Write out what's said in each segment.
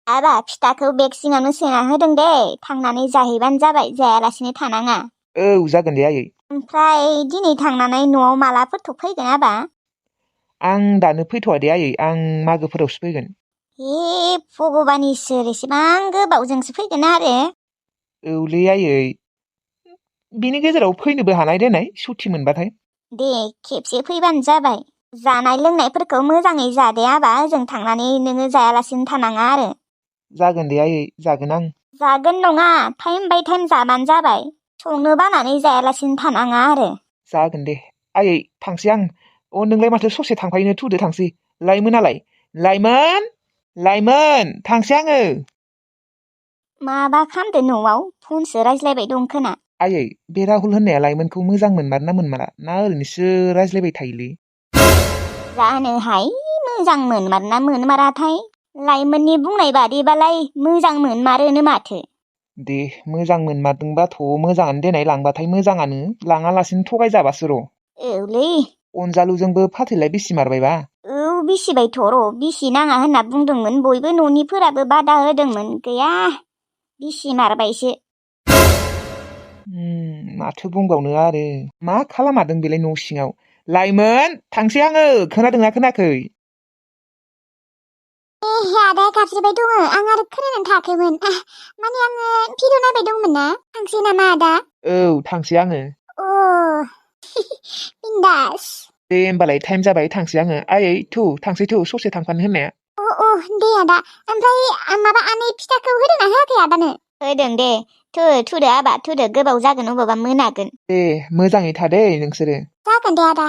आबा फिथाखौ बेग सिङावनो सोना होदों दे थांनानै जाहैबानो जाबाय जायालासिनो थानाङा। औ जागोन दे आयै। ओमफ्राय दिनै थांनानै न'आव मालाफोरथ' फैगोन आबा? आं दानो फैथ'आ दे आयै आं मागोफोरावसो फैगोन। हे भगबान इसोर एसेबां गोबावजोंसो फैगोन आरो? औलै आयै बिनि गेजेराव फैनोबो हानाय देनाय सुथि मोनबाथाय। दे खेबसे फैबानो जाबाय। जानाय लोंनायफोरखौ मोजाङै जादे आबा ओजों थांनानै नोङो जायालासिनो थानाङा आरो। जागोन दे आयै जागोन आं। जागोन नङा टाइम बाय टाइम जाबानो जाबाय। संनो बानानै जायालासिनो थानाङा आरो। जागोन दे आयै थांसै आं। अ नोंलाय माथो ससे थांफायोनो थुदो थांसै। लाइमोनालाय लाइमोन लाइमोन थांसै आङो। माबा खालामदो न'आव फनसो रायज्लायबाय दं खोना। आयै बे राहुल होननाया लाइमोनखौ मोजां मोनमारोना मोनमारा ना ओरैनोसो रायज्लायबाय थायोलै? जानोहाय मोजां मोनमारोना मोनमाराथाय। लाइमोननि बुंनाय बादिबालाय मोजां मोनमारोनो माथो। दे मोजां मोनमारदोंबाथ' मोजाङानो देनाय लांबाथाय मोजाङानो लाङालासिनो थगायजाबासो र'। औलै अनजालुजोंबो फाथैलाय बिसिमारबायबा? औ बिसिबायथ' र' बिसि नाङा होनना बुंदोंमोन बयबो न'निफोराबो बादा होदोंमोन गैया बिसिमारबायसो। माथो बुंबावनो आरो मा खालामादों बेलाय न' सिङाव? लाइमोन थांसै आङो खोनादोंना खोनायाखै? ए आदाया गाबज्रिबाय दङ आं आरो खोनानानै थायाखैमोन। माने आङो भिडिअ नायबाय दंमोन ना थांसै नामा आदा? औ थांसै आङो। अ बिन्दास। दे होमबालाय टाइम जाबाय थांसै आङो आयै थौ थांसै थौ ससे थांफानो होननाया। अ दे आदा ओमफ्राय माबा आनै फिथाखौ होदोंना होआखै आदानो? होदों दे थुदो आबा थुदो गोबाव जागोन अबावबा मोनागोन। दे मोजाङै था दै नोंसोरो। जागोन दे आदा।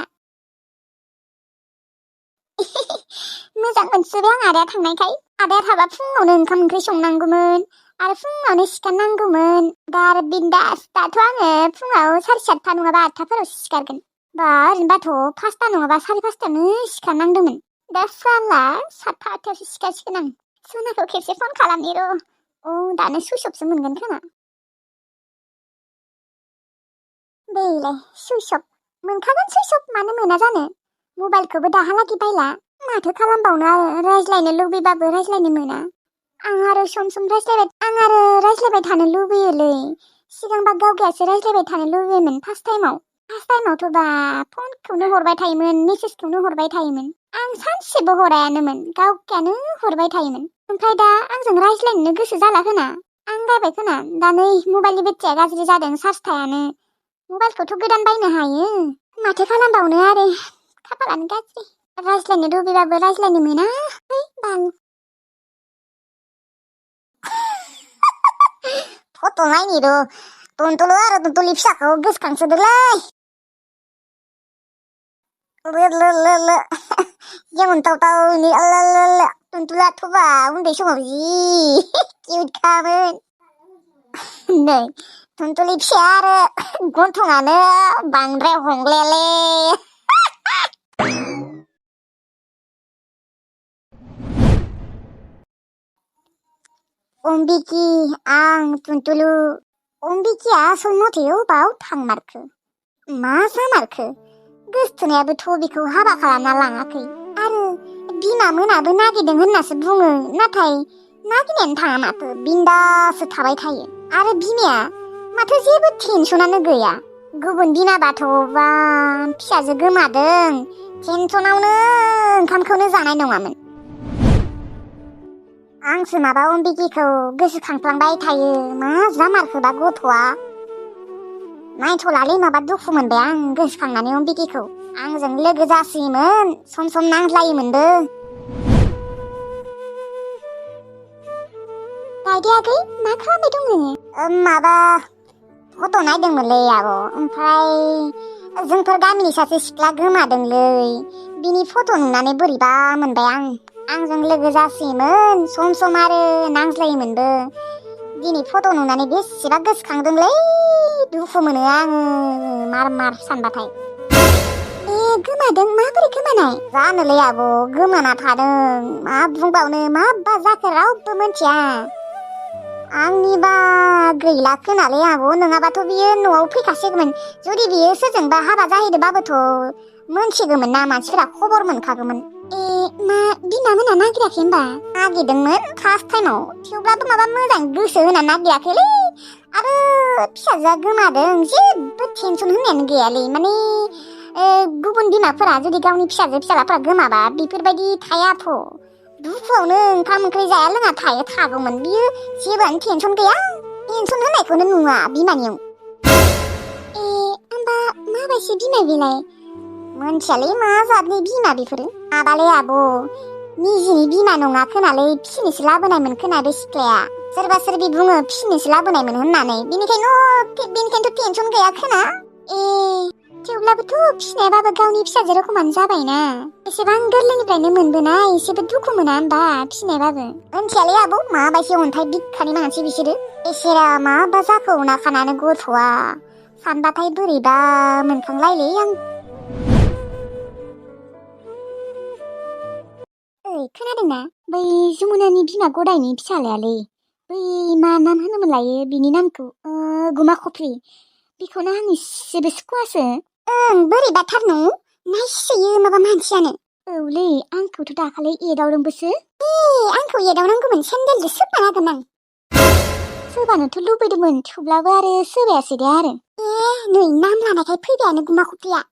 मोजां मोनसोबाय आं आदाया थांनायखाय। आदाया थाबा फुङावनो ओंखाम ओंख्रि संनांगौमोन आरो फुङावनो सिखारनांगौमोन। दा आरो बिन्दास दाथ' आङो फुङाव 7:30 नङाबा 8:00फोरावसो सिखारगोन। बा ओरैनोबाथ' 5:00 नङाबा 5:30 सिखारनांदोंमोन। दा साला 7:00 8:00 सिखारसिगोन आं। सनाखौ खेबसे फन खालामनि र'। दानो सुइस अफसो मोनगोन खोमा। बेलाय सुइस अफ मोनखागोन सुइस अफ मानो मोना जानो। मबाइलखौबो दाहालागि बायला माथो खालामबावनो आरो रायज्लायनो लुबैबाबो रायज्लायनो मोना। आं आरो सम सम रायज्लायबाय थानो लुबैयोलै। सिगांबा गावगायासो रायज्लायबाय थानो लुबैयोमोन फार्स्ट टाइमावथ' बा फनखौनो हरबाय थायोमोन मेसेजखौनो हरबाय थायोमोन। आं सानसेबो हरायानोमोन गावगायानो हरबाय थायोमोन। ओमफ्राय दा आंजों रायज्लायनो गोसो जाला खोना। आं बायबाय खोना दा नै मबाइलनि बेटारिया गाज्रि जादों चार्ज थायानो। मबाइलखौथ' गोदान बायनो हायो माथो खालामबावनो आरो खाफालानो गाज्रि। रायज्लायनो लुबैबाबो रायज्लायनो मोना है बाल। फट' नायनि र' टुनटुलु आरो टुनटुलि फिसाखौ गोसोखांसोदोलै। गोमोनथावथावनि टुनटुलाथ' बा उन्दै समाव जि किउटखामोन। नै टुनटुलि फिसाया आरो गन्थङानो बांद्राय हंग्लेले। अम्बिकी आं टुनटुलु। अम्बिकीया आसल मथे अबाव थांमारखो मा जामारखो? गोसथोनायाबोथ' बिखौ हाबा खालामना लाङाखै आरो बिमा मोनाबो नागिरदों होननासो बुङो नाथाय नागिरनायानो थाङा माथो बिन्दाससो थाबाय थायो। आरो बिमाया माथो जेबो टेनसनानो गैया। गुबुन बिमाबाथ' बा फिसाजो गोमादों टेनसनावनो ओंखामखौनो जानाय नङामोन। आंसो माबा अम्बिकीखौ गोसोखांफ्लांबाय थायो मा जामारखोबा गथ'आ। नायथ'लालै माबा दुखु मोनबाय आं गोसोखांनानै अम्बिकीखौ। आंजों लोगो जासोयोमोन सम सम नांज्लायोमोनबो। गायदे आगै मा खालामबाय दं नोङो? माबा फट' नायदोंमोनलै आब'। ओमफ्राय जोंफोर गामिनि सासे सिख्ला गोमादोंलै बिनि फट' नुनानै बोरैबा मोनबाय आं। आंजों लोगो जासोयोमोन सम सम आरो नांज्लायोमोनबो। दिनै फट' नुनानै बेसेबा गोसोखांदोंलै दुखु मोनो आङो मार सानबाथाय। ए गोमादों माबोरै गोमानाय? जानोलै आब' गोमाना थादों मा बुंबावनो माबा जाखो रावबो मिथिया। आंनिबा गैला खोनालै आब' नङाबाथ' बियो न'आव फैखासिगौमोन। जुदि बियो सोरजोंबा हाबा जाहैदोंबाबोथ' मोनथिगौमोन ना मानसिफोरा खबर मोनखागौमोन। मा बिमामोना नागिराखै होमबा? नागिरदोंमोन फार्स्ट टाइमाव थेवब्लाबो माबा मोजां गोसो होना नागिराखैलै आरो फिसाजोआ गोमादों जेबो टेनसन होनायानो गैयालै माने गुबुन बिमाफोरा जुदि गावनि फिसालाफोरा गोमाबा बेफोरबायदि थायाथ' दुखुआवनो ओंखाम ओंख्रि जाया लोङा थागौमोन बियो जेबोआनो टेनसन गैया टेनसन होनायखौनो नुवा बिमानियाव होमबा माबायदि बिमा बेलाय मोनथियालै मा जातनि बिमा बेफोरो माबालै आब' निजिनि बिमा नङा खोनालै फिसिनोसो लाबोनायमोन खोना बे सिख्लाया सोरबा सोरबि बुङो फिसिनोसो लाबोनायमोन होननानै बेनिखायनोथ' टेनसन गैया खोना थेवब्लाबोथ' फिसिनायाबाबो गावनि फिसाजो रखमानो जाबायना एसेबां गोरलैनिफ्रायनो मोनबोनाय एसेबो दुखु मोना होमबा फिसिनायबाबो मोनथियालै आब' माबायदि अन्थाइ बिखानि मानसि बिसोरो एसेरा माबा जाखौना खानानो गथ'आ सानबाथाय बोरैबा मोनखांलायलै आं खोनादोंना बै जमुनानि बिमा गदायनि फिसालायालै बै मा नाम होनोमोन लायो बिनि नामखौ गुमा खफ्रि बेखौनो आं एसेबो सुखुवासो बोरैबाथार न' नायसोयो माबा मानसियानो औलै आंखौथ' दाखालि एदावदोंबोसो आंखौ एदावनांगौमोन सेन्देलजों सोबना होगोन आं सोबानोथ' लुबैदोंमोन थेवब्लाबो आरो सोबायासै दे आरो नै नाम लानायखाय फैबायानो गुमा खफ्रिया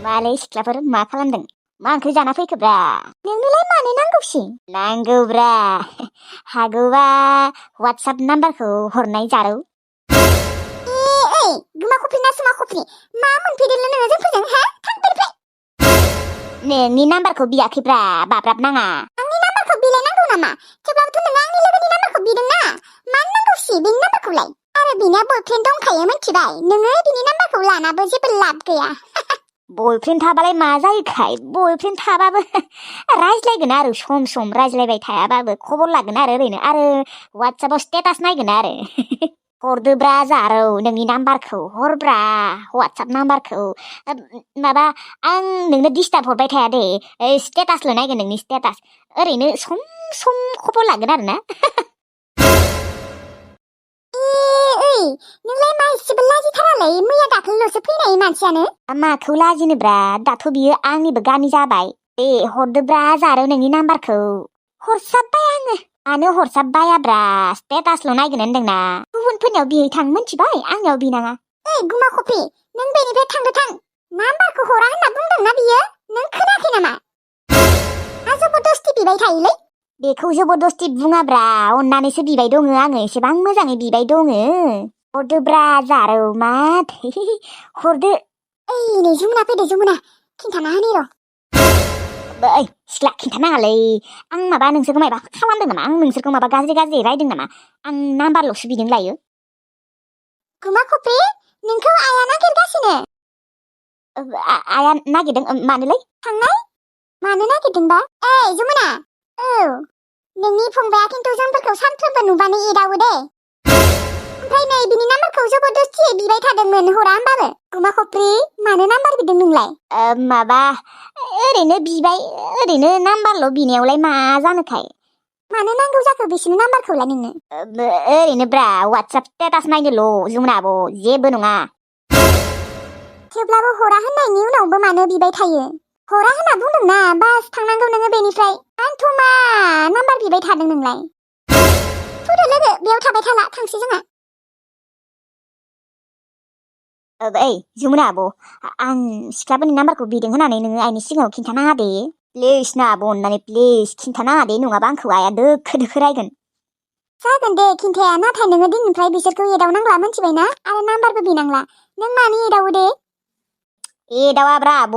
मालै सिख्लाफोर मा खालामदों मा ओंख्रि जाना फैखोब्रा नोंनोलाय मानो नांगौसै नांगौब्रा हागौबा वाट्सएप नाम्बारखौ हरनाय जारौ गुमा खफ्रि ना सुमा खफ्रि मा मोनफैदोंलै नोङो जोंफोरजों हा थांफेरबाय नोंनि नाम्बारखौ बियाखैब्रा बाब्राब नाङा आंनि नाम्बारखौ बिलायनांगौ नामा थेवब्लाबोथ' नोङो आंनि लोगोनि नाम्बारखौ बिदोंना मानो नांगौसै बेनि नाम्बारखौलाय आरो बिनिया बयफ्रेन्ड दंखायो मिथिबाय नोङो बिनि नाम्बारखौ लानाबो जेबो लाब गैया बयफ्रेन्ड थाबालाय मा जायोखाय बयफ्रेन्ड थाबाबो रायज्लायगोन आरो सम सम रायज्लायबाय थायाबाबो खबर लागोन आरो ओरैनो आरो वाट्सएपआव स्टेटास नायगोन आरो हरदोब्रा जारौ नोंनि नाम्बारखौ हरब्रा वाट्सएप नाम्बारखौ माबा आं नोंनो डिस्टार्ब हरबाय थाया दे स्टेटासल' नायगोन नोंनि स्टेटास ओरैनो सम सम खबर लागोन आरो ना नोंलाय मा एसेबो लाजिथारालै मैया दाख्लैल'सो फैनाय मानसियानो माखौ लाजिनोब्रा दाथ' बियो आंनिबो गामि जाबाय दे हरदोब्रा जारौ नोंनि नाम्बारखौ हरसाबबाय आङो मानो हरसाबबायाब्रा स्टेटासल' नायगोन होनदोंना गुबुनफोरनियाव बिहै थां मिथिबाय आंनियाव बिनाङा गुमा खफ्रि नों बेनिफ्राय थांदो थां नाम्बारखौ हरा होनना बुंदोंना बियो नों खोनायाखै नामा जबरदस्ति बिबाय थायोलै बेखौ जबरदस्ति बुङाब्रा अननानैसो बिबाय दङ आङो एसेबां मोजाङै बिबाय दङ हरदोब्रा जारौ माथो हरदो नै जमुना फैदो जमुना खिन्थाना होनि र' सिख्ला खिन्थानाङालै आं माबा नोंसोरखौ माबा खालामदों नामा आं नोंसोरखौ माबा गाज्रि रायदों नामा आं नाम्बारल'सो बिदों लायो गुमा खफ्रि नोंखौ आइया नागिरगासिनो आइया नागिरदों मानोलै थांनाय मानो नागिरदोंबा जमुना औ नोंनि फंबाया खिन्थु जोंफोरखौ सानफ्रोमबो नुबानो एदावो दे ओमफ्राय नै बिनि नाम्बारखौ जबरदस्तियै बिबाय थादोंमोन हरा होमबाबो गुमा खफ्रि मानो नाम्बार बिदों नोंलाय माबा ओरैनो बिबाय ओरैनो नाम्बारल' बिनायावलाय मा जानोखाय मानो नांगौ जाखो बिसोरनि नाम्बारखौलाय नोंनो ओरैनोब्रा वाट्सएप स्टेटास नायनोल' जमुना आब' जेबो नङा थेवब्लाबो हरा होननायनि उनावबो मानो बिबाय थायो हरा होनना बुंदोंना बास थांनांगौ नोङो बेनिफ्राय आंथ' मा नाम्बार बिबाय थादों नोंलाय फैदो लोगो बेयाव थाबाय थाला थांसै जोंहा जमुना आब' आं सिख्लाफोरनि नाम्बारखौ बिदों होननानै नोङो आइनि सिगाङाव खिन्थानाङा दे प्लिज ना आब' अननानै प्लिज खिन्थानाङा दे नङाबा आंखौ आइया दोखो रायगोन जागोन दे खिन्थाया नाथाय नोङो दिननिफ्राय बिसोरखौ एदावनांला मिथिबायना आरो नाम्बारबो बिनांला नों मानो एदावो दे एदावाब्रा आब'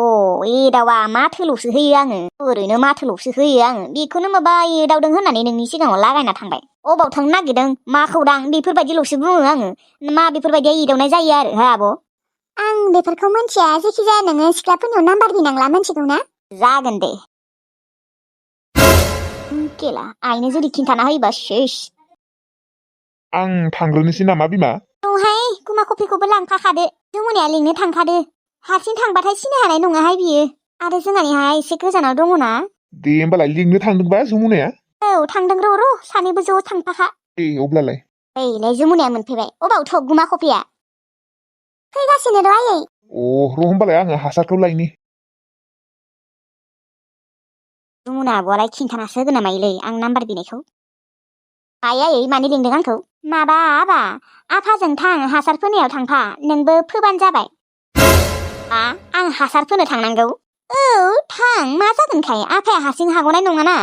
एदावा माथोल'सो होयो आङो ओरैनो माथोल'सो होयो आङो बेखौनो माबा एदावदों होननानै नोंनि सिगाङाव लागायना थांबाय अबाव थांनो नागिरदों मा खौरां बेफोरबायदिल'सो बुङो आङो मा बेफोरबायदिया एदावनाय जायो आरो हा आब' आं बेफोरखौ मिथिया जेखिजाया नोङो सिख्लाफोरनियाव नाम्बार बिनांला मिथिगौ ना जागोन दे केला आइनो जुदि खिन्थाना होयोबा सेस आं थांग्रोनोसै नामा बिमा औहाय गुमा खफ्रिखौबो लांफाखादो जमुनाया लिंनो थांखादो हारसिं थांबाथाय सिनाय हानाय नङाहाय बियो आरो जोंहानिहाय एसे गोजानाव दङना दे होमबालाय लिंनो थांदोंबा जमुनाया औ थांदों र' सानैबो ज' थांफाखा अब्लालाय ओइलाय जमुनाया मोनफैबाय अबावथ' गुमा खफ्रिया फैगासिनो र' आयै र' होमबालाय आङो हासारखौ लायनि जमुना आब'आलाय खिन्थानासो होगोन ना मायोलै आं नाम्बार बिनायखौ आयै मानो लिंदों आंखौ माबा आबा आफाजों थां हासार फोनायाव थांफा नोंबो फोबानो जाबाय आं हासार फोनो थांनांगौ औ थां मा जागोनखाय आफाया हारसिं हागौनाय नङाना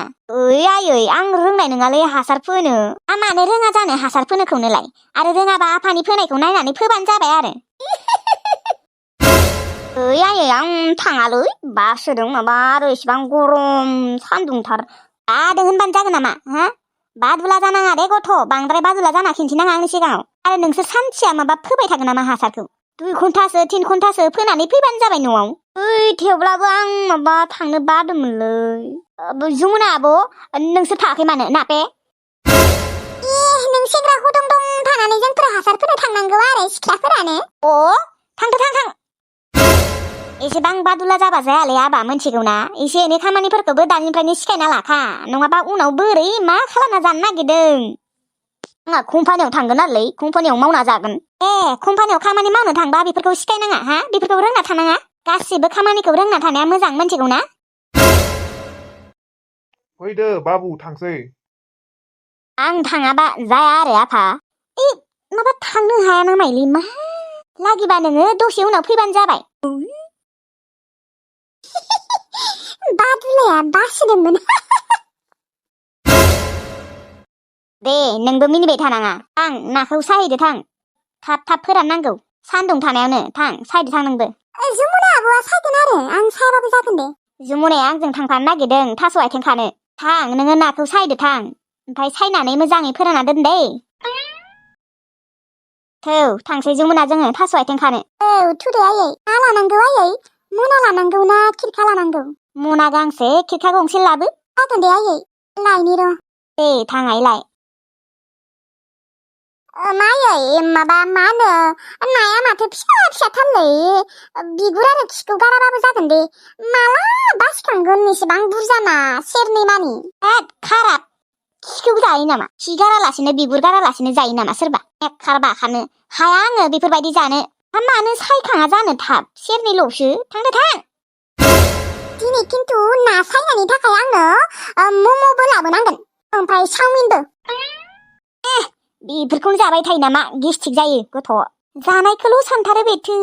आयै आं रोंनाय नङालै हासार फोनो मानो रोङा जानो हासार फोनोखौनोलाय आरो रोङाबा आफानि फोनायखौ नायनानै फोबानो जाबाय आरो आयै आं थाङालै बासोदों माबा आरो इसिबां गरम सान्दुंथार बादों होनबानो जागोन नामा हा बादुला जानाङा दे गथ' बांद्राय बादुला जाना खिन्थिनाङा आंनि सिगाङाव आरो नोंसोर सानसेया माबा फोबाय थागोन नामा हासारखौ 2 घन्टासो 3 घन्टासो फोनानै फैबानो जाबाय न'आव थेवब्लाबो आं माबा थांनो बादोंमोनलै जमुना आब' नोंसोर थाङाखै मानो नापे नों सेंग्रा गुदुं दं थानानै जोंफोर हासार फोनो थांनांगौ आरो सिख्लाफोरानो थां एसेबां बादुला जाबा जायालै आबा मोनथिगौ ना एसे एनै खामानिफोरखौबो दानिफ्रायनो सिखायना लाखा नङाबा उनाव बोरै मा खालामना जानो नागिरदों आंहा कम्पानियाव थांगोन आरोलै कम्पानियाव मावना जागोन कम्पानियाव खामानि मावनो थांबा बेफोरखौ सिखायनाङा हा बेफोरखौ रोंना थानाङा गासिबो खामानिखौ रोंना थानाया मोजां मोनथिगौ ना फैदो बाबु थांसै आं थाङाबा जाया आरो आफा माबा थांनो हाया ना माइलि मा लागिबा नोङो दसे उनाव फैबानो जाबाय बादुलाया बासिदोंमोन दे नोंबो मिनिबाय थानाङा थां नाखौ सायहैदो थां थाब फोराननांगौ सान्दुं थानायावनो थां सायदो थां नोंबो जमुना आब'आ सायगोन आरो आं सायाबाबो जागोन दे जमुनाया आंजों थांफानो नागिरदों थास' आथिं खानो थां नोङो नाखौ सायदो थां ओमफ्राय सायनानै मोजाङै फोरानना दोन दे थौ थांसै जमुना जोङो थास' आथिं खानो थुदो आयै मा लानांगौ आयै मना लानांगौ ना खिरखा लानांगौ मना गांसे खिरखा गंसे लाबो जागोन दे आयै लायनि र' दे थाङाय लाय मायै माबा मा होनो नाया माथो फिसाथारलै बिगुर आरो खिखौ गाराबाबो जागोन दे माला बासिखांगोन एसेबां बुरजा ना सेरनै मानि खाराब खिखौ जायो नामा खि गारालासिनो बिगुर गारालासिनो जायो नामा सोरबा एखार बाखानो हाया आङो बेफोरबायदि जानो मानो सायखाङा जानो थाब सेरनैल'सो थांदो थां दिनै खिन्थु ना सायनायनि थाखाय आंनो मम'बो लाबोनांगोन ओमफ्राय चावमिनबो बेफोरखौनो जाबाय थायो नामा गेस्ट्रिक जायो गथ' जानायखौल' सानथारो बेथो